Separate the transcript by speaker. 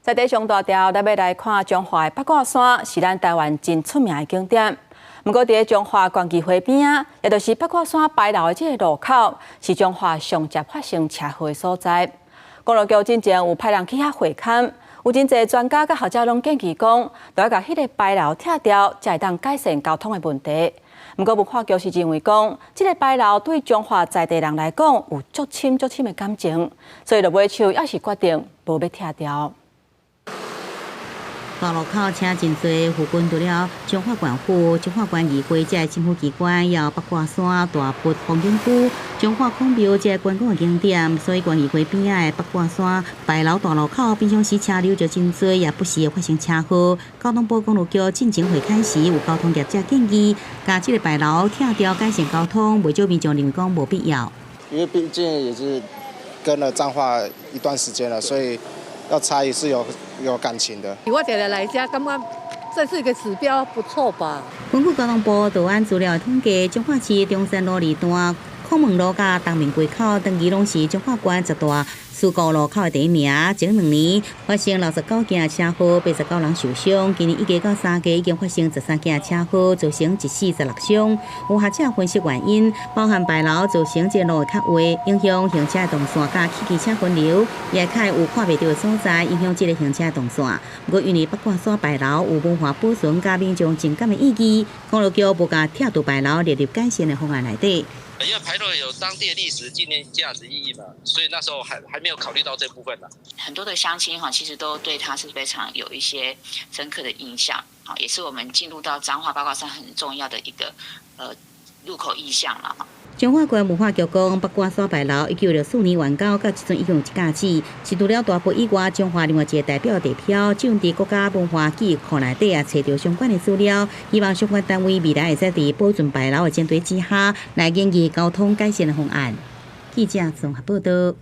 Speaker 1: 在地上大條，咱欲來看彰化的八卦山，是咱台灣真出名的景點。毋過，佇咧彰化縣議會邊仔，也就是八卦山牌樓的這个路口，是彰化上捷發生車禍的所在。公路局進前有派人去遐會勘，有真濟專家佮學者攏建議講，著愛共彼个牌樓拆掉，才會當改善交通的問題。毋過文化局是認為講，這个牌樓對彰化在地人來講有足深足深的感情，所以落尾手猶是決定無欲拆掉。
Speaker 2: 大路口車真濟，附近除了彰化縣府、彰化縣議會這个政府機關，抑八卦山大佛風景區、彰化孔廟這个觀光的景點，所以縣議會邊仔的八卦山牌樓大路口，平常時車流就真濟，也不時會發生車禍。交通部公路局進前會勘時，有交通業者建議，共這个牌樓拆掉，改善交通，袂少民眾認為講無必要。
Speaker 3: 因為畢竟也是跟了彰化一段時間了，所以要拆也是有感情的。
Speaker 4: 我常常來遮，感覺這是一個指標，不錯吧？
Speaker 2: 根據交通部導案資料的統計，彰化市中山路二段、孔門路佮東明街口，長期攏是彰化縣十大事故路口的第一名。前2年發生69件車禍，89人受傷。今年一月到3月已經發生13件車禍，造成一死16傷。有學者分析原因，包含牌樓造成這路的較狹，影響行車動線佮汽機車分流，也較有看袂著的所在，影響這个行車動線。毋過因為八卦山牌樓有文化保存佮民眾情感的意義，公路局無共拆除牌樓列入改善的方案內底。
Speaker 5: 因為牌樓有當地的歷史紀念價值意義嘛，所以那時候還沒有考慮到這部分呢。
Speaker 6: 很多的鄉親哈，其實都對它是非常有一些深刻的印象，啊，也是我們進入到彰化八卦山很重要的一個入口意象啦。
Speaker 2: 彰化縣文化局講，八卦山牌樓1964年完工，到這陣已經有一甲子，是除了大埔以外，彰化另外一个代表地標。這陣佇國家文化記憶庫內底也揣著相關的資料，希望相關單位未來會使佇保存牌樓的前提之下，來研議交通改善的方案。記者綜合報導。